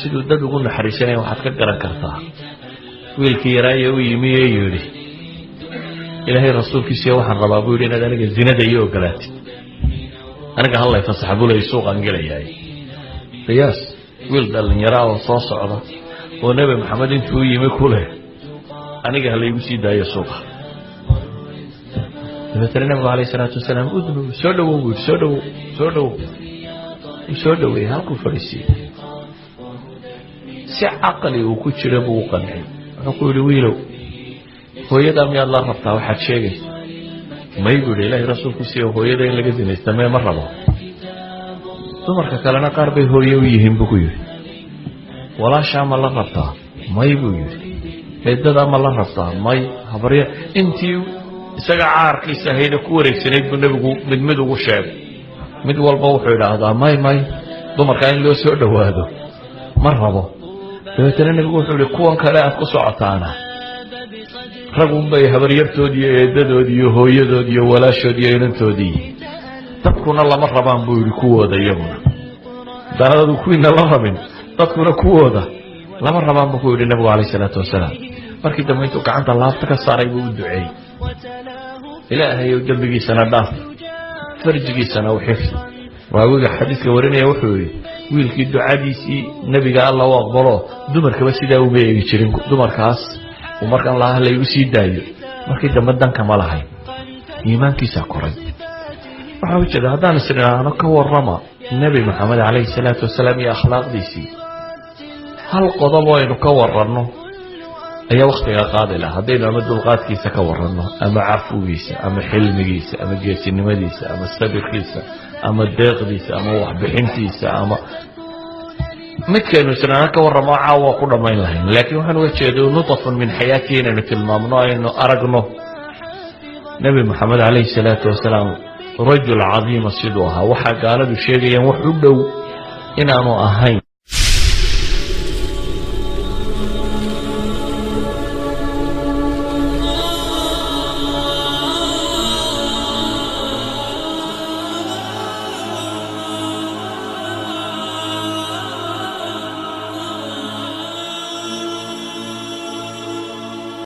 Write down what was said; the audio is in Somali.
Siduu dad ugu naxariisanaya waxaad ka garan kartaa wiilkii yaraaye u yimi ee yidhi, Ilaahay rasuulkiisiiyo waxaan rabaa, buu yidhi, inaad aniga zinada ii ogolaatid, aniga hallay fasaxa bulay, suuqaan gelayaay. Qiyaas wiil dhallinyaraa oo soo socda oo Nebi Maxamed intuu u yimi ku leh, "Aniga ha laygu sii daayo suuqa." Dabeetana Nabigu calayh isalaatu wasalaam, "Udnu, soo dhowow," buu yidhi, "soo dhowow, soo dhowow." Uu soo dhoweeyey, halkuu fadhiisiiyey, si caqli uu ku jira buu u qanciyey. Wuxuu ku yidhi, "Wiilow, hooyadaa miyaad la rabtaa waxaad sheegaysa?" "May," buu yidhi, "Ilaahay rasuulkiisiiyo, hooyada in laga zinaysta mee ma rabo. Dumarka kalena qaar bay hooye u yihiin," buu ku yidhi. "Walaashaa ma la rabtaa?" "May," buu yidhi. "Eedadaa ma la rabtaa?" "May." "Habarya?" Intii isaga caarkiisa ahayda ku wareegsanayd buu Nebigu mid mid ugu sheegay. Mid walba wuxuu idhaahdaa, "May, may, dumarkaa in loo soo dhowaado ma rabo." Dabeetana Nebigu wuxuu yihi, "Kuwan kale aad ku socotaana ragunbay habaryartood iyo eedadood iyo hooyadood iyo walaashood iyo inantoodii, dadkuna lama rabaan," buu yidhi, "kuwooda iyaguna. Haddaanad kuwiina la rabin, dadkuna kuwooda lama rabaan," buu ku yidhi Nebigu calayh isalaatu wasalaam. Markii dambe intuu gacanta laabta ka saaray buu u duceeyey, "Ilaahayow, dembigiisana dhaaf, farjigiisana u xifdi." Raawiga xadiiska warinaya wuxuu yidhi, wiilkii ducadiisii Nebiga Alla u aqbalo, dumarkaba sidaa uma eegi jirin dumarkaas uu markaan laha laygu sii daayo. Markii dambe danka ma lahayn, iimaankiisaa koray. Waxaa u jeeda, haddaan is idhaahno ka warrama Nebi Maxamed calayhi salaatu wasalaam iyo akhlaaqdiisii, hal qodob oo aynu ka waranno ayaa waktiga qaadi laha. Haddaynu ama dulqaadkiisa ka waranno, ama cafugiisa, ama xilmigiisa, ama geesinimadiisa, ama sabirkiisa, ama deeqdiisa, ama waxbixintiisa, ama midkaynu isnaana ka warramo, caawa ku dhammayn lahayn. Laakiin waxaan uga jeedo nutafun min xayaatihi inaynu tilmaamno, aynu aragno Nebi Maxamed calayhi salaatu wasalaam rajul cadiima siduu ahaa. Waxaa gaaladu sheegayaan wax u dhow inaanu ahayn.